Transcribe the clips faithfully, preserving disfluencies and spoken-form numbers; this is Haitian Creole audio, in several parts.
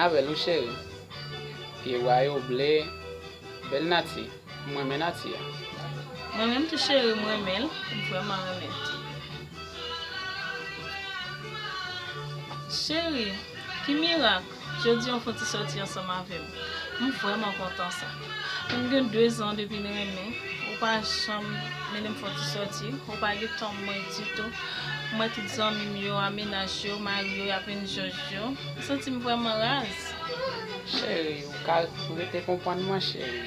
Avè l wi cheri. Pye bwa yo ble, bèl nati. M renmen nati a. Mwen menm tou cheri, m renmen l. M vrèman renmen l. Cheri, ki mirak! Jodi a w fè yon ti sòti ansanm avè m. M vrèman kontan sa. M gen de zan depi n renmen. Ou pa janm mennen m fè yon ti sòti. Ou pa gen tan mwen ditou. M wè tout zanmi m yo, a mennaj yo, mari yo, y ap vin jòj yo. M santi m vrèman raz. Cheri, ou ka rete konprann mwen, cheri.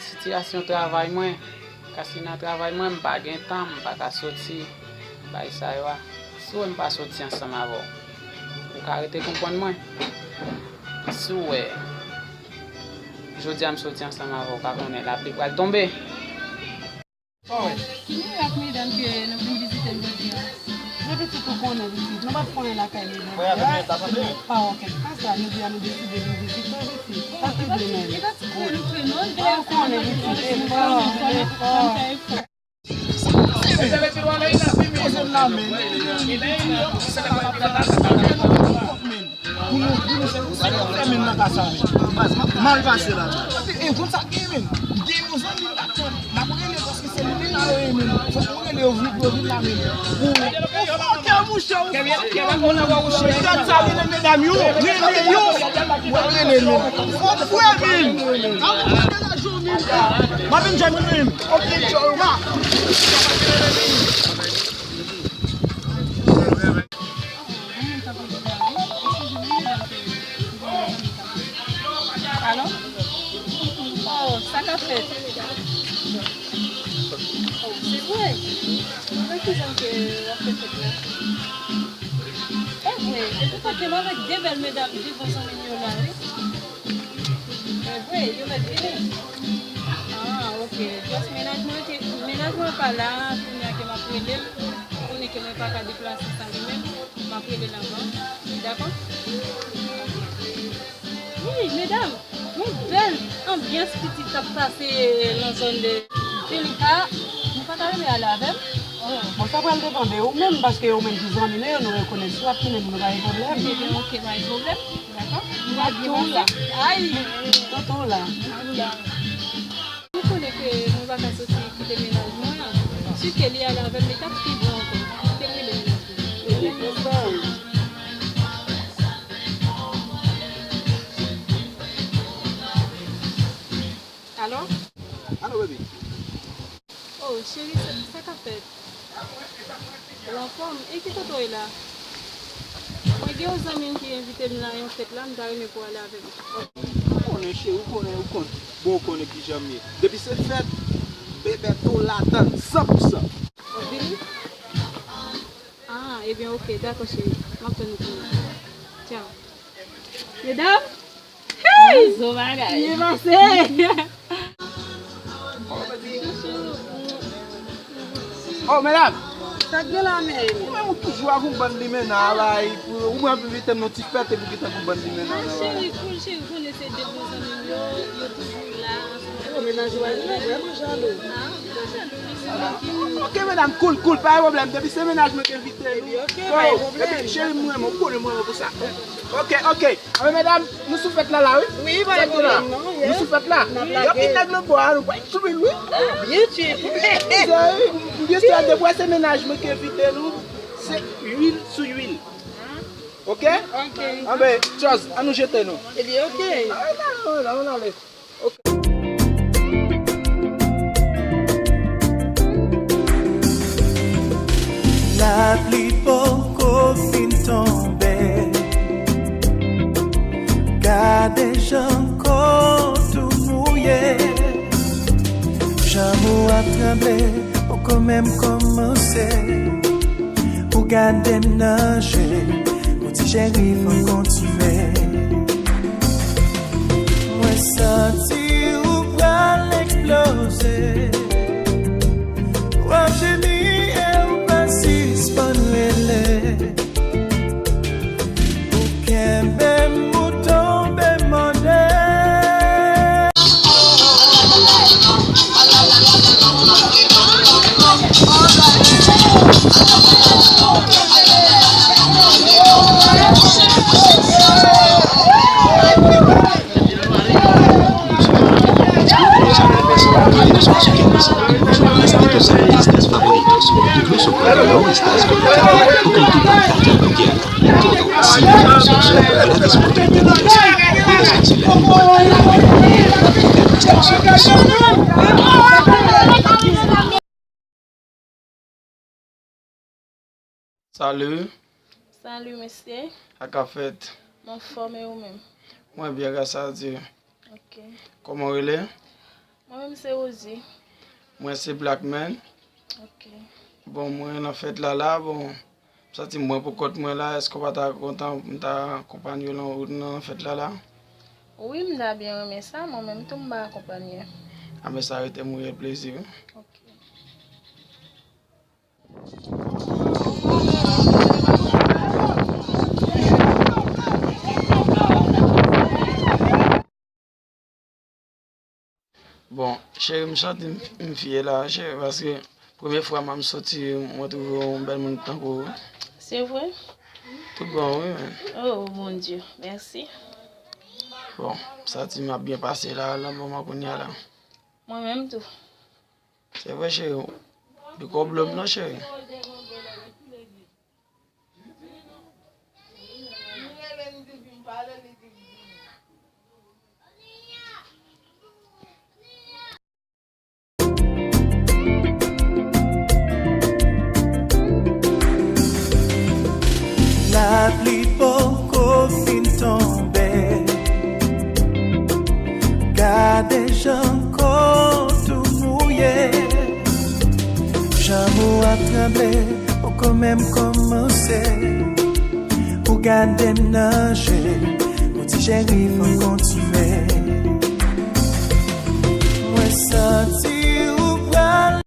Sitiyasyon travay mwen, kasi nan travay mwen, m pa gen tan, m pa ka soti. Bagay sa yo a, si w wè m pa soti ansanm avè w, ou ka rete konprann mwen. Si w wè, jodi a m soti ansanm avè w, ou ka konnen lapli pral tonbe. Ki mirak medam ke nou vin vizite m jodi a? Men pitit ou konnen pitit, nou pa t konnen lakay medam. Pa wè kèk pa sa, jodi a nou deside vin vizite w pitit. Pa twouble menm. Ou konnen pitit, efò, efò. Poze l la men. Pou nou, pou nou fè, fè men nan ka sa men. Mal pase la men. E konn sa gen men. Gen yon zanmi m ap tann. M ap rele paske se li menm la yo ye men. Fòk mwen rele yo vin, yo vin la men. Ou fòkè mouche, ou fòkè mouche. Gad sa rele medam yo, rele yo. W ap rele men. Fòk fè men. M ap vin jwenn nou men. Ok, tchò, ma. Alo? Oh, sa k ap fèt? Oh, se vre? Avèk ki zanmi ke w ap fè fèt la? E vre, e poutan ke m avèk de bèl medam devan zanmi m yo la, wi. E vre, yo mèt vini. Ah, ok. Just mennaj mwen ke, mennaj mwen pa la, kounye a ke m ap rele l. Ou konnen ke mwen pa ka deplase san li menm. M ap rele l anvan. Dakò? Wi, medam, yon bèl anbyans pitit k ap pase nan zòn de Filika. Nou pa ta renmen ale avè m? Bon, sa pral depann de ou menm, paske ou menm ki zanmi nou yo, nou rekonèt si w ap tounen, nou pa gen pwoblèm. Ebyen, ok, pa gen pwoblèm. Dakò? M ap di w la. Ay! Tonton la. Ou konnen ke mwen pa ka soti kite mennaj mwen an. Si ke li ale avè m, li t ap pi bon ankò. Kite m rele mennaj mwen. Alo? Alo, baby. Oh, cheri, sa, sa k ap fèt? Ou anfòm? E ki kote w ye la? Mwen gen yon zanmi m ki envite m nan yon fèt la, m ta renmen pou w ale avè m. Ou konnen, cheri, ou konnen, ou konnen. Bon, ou konnen kijan m ye. Depi se fèt, Bebeto ladann, san pou san. W ap vini? Ah, ebyen, ok, dakò, cheri. M ap tann ou kounye a. Tchao. Medam! Hey! Zo bagay. Byen pase. Oh, medam! Sa k gen la menm? Ou menm ou toujou ak yon bann limena la, e pou, ou menm envite m nan ti fèt, epi ou gentan ak yon bann limena la. Ah, cheri, cool, cheri, konnen se de bon zanmi m yo, yo toujou la. Oh, mennaj ou a vrèman jalou. Ah, m pa jalou, li se mwen ki. Ok, medam, cool, cool, pa gen pwoblèm. Depi se mennaj mwen ki envite nou. Epi, ok, pa gen pwoblèm. Epi, cheri, m renmen w, ou konnen m renmen w pou sa. Ok, ok. Anben, medam, nou sou fèt la, la, wi. Wi, pa gen pwoblèm, non, yeah. Nou sou fèt la. N ap lage. Gen anpil nèg nan bò a, nou pral twouve l, wi. Ah, byen swit. M byen swit, depi se mennaj mwen ki envite nou, se lwil sou lwil. Ok? Ok. Anben, tchòz, an nou jete nou. Ebyen, ok. Ah, non, non, non, non, non. Lapli poko fin tonbe. Gade jan kò tou mouye. Janm ou ap tranble, poko menm kòmanse. Ou gade m nan je, mon ti cheri, fò n kontinye. Mwen santi ou pral eksploze. W ap jemi e ou pa sispann rele. Ou kenbe m, ou tonbe mòde. Salut. Salut, mesye. Sa k ap fèt? M anfòm, e ou menm? Mwen byen, gras a Dye. Ok. Kòman w rele? Mwen menm se Rosie. Mwen se Blackman. Ok. Bon, mwen nan fèt la la, bon, m santi mwen pou kont mwen la, èske w pa ta kontan pou m ta akonpanye w nan wout nan fèt la la? Wi, m ta byen renmen sa, mwen menm tou m ba akonpanye. A, men sa rete m reyèl plezi wi. Ok. Bon, cheri, m santi m, m fye la, cheri, paske premye fwa m ap soti, mwen twouve yon bèl moun tankou ou. Se vre? Tout bon, wi, men. Oh, Bondye, mèsi. Bon, m santi m ap byen pase la, nan moman kounye a la. Mwen menm tou. Se vre, cheri. Piko blo m non, cheri. Lapli poko fin tonbe. Gade jan kò w tou mouye. Jan mou ap tranble, poko menm kòmanse. Ou gade m nan je, mon ti cheri, fò n kontinye. Mwen santi ou pral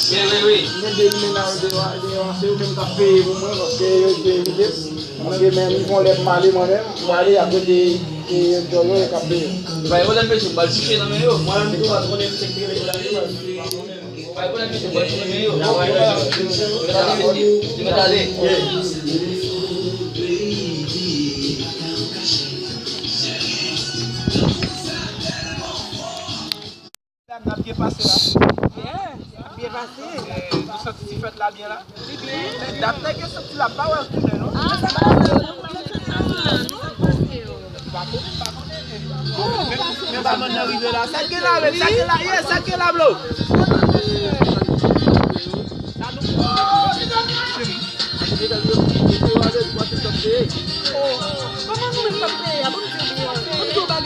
Wi, wi, wi. Mwen de mennaj deyò, deyò, se yo menm k ap peye pou mwen, paske yo te envite m. Paske menm yon lè m ale mwen menm, m ale akote e djòl yo, yo k ap peye. Bay pwoblèm, mesye, m pral touche nan men yo. Mwen menm tou, m pa konnen misye ki rele la, yo. Bay pwoblèm, mesye, m pral touche nan men yo. Yo mèt ale, mesye. Yo mèt ale. Dam, n ap byen pase la. Byen. N ap byen pase. Eh, nou santi ti fèt la byen la? Li byen. Men dat nèg yo soti la, m pa wè l tounen, non. Ah, sa pa wè l. M pa konnen, m pa konnen. Men, men pa mann nan rive la. Sa k gen la, men? Sa k gen la, ye, sa k gen la, blo? Sa nou. Oh, kòman nou menm k ap peye a? Ban m di w byen. Ban m di w bagay.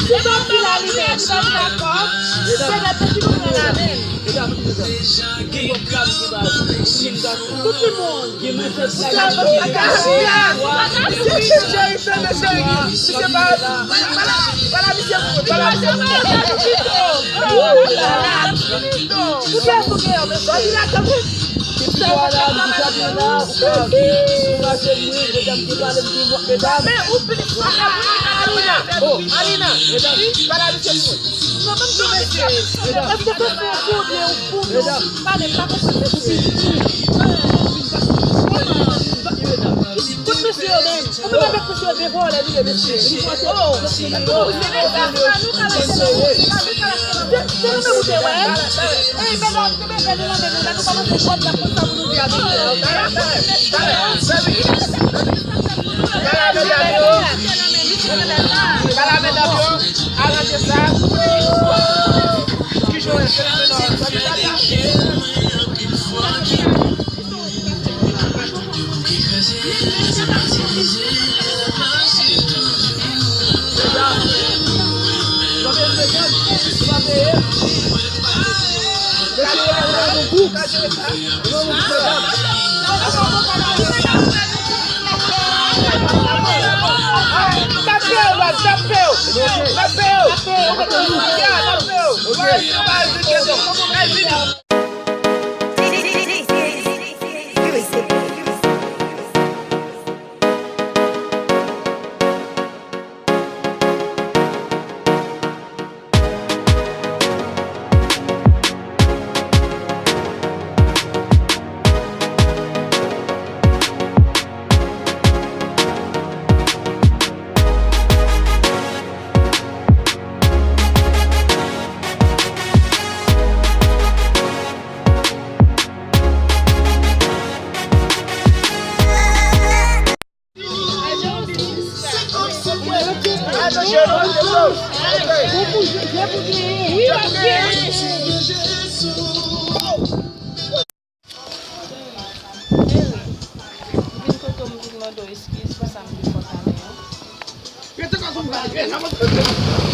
Mesye, sa ki la li menm, sa ki dakò. Se la pèdi nou pran la menm. Tout timoun. Alina, Alina, pale a misye pou mwen. Non, menm tou mesye. Èske se fon fon byen ou fon non? Pale, m pa konprann se pou piti. Kot mesye yo menm? Ou menm avèk mesye yo de vòlè nou ye mesye. Oh, se de sa, se pa nou ka lage nan moun, se pa nou ka lage nan moun. Se nou menm ou te wè? Ey, medam, nou bezwen nou nan men nou, lè nou kòmanse pwòp, n ap konn sa pou nou di a mesye. Pale a medam yo. Pale a medam yo. Aranje sa. Ki jan w ye? Vin kote w, m vin mande w eskiz pou sa m te fè w talè a.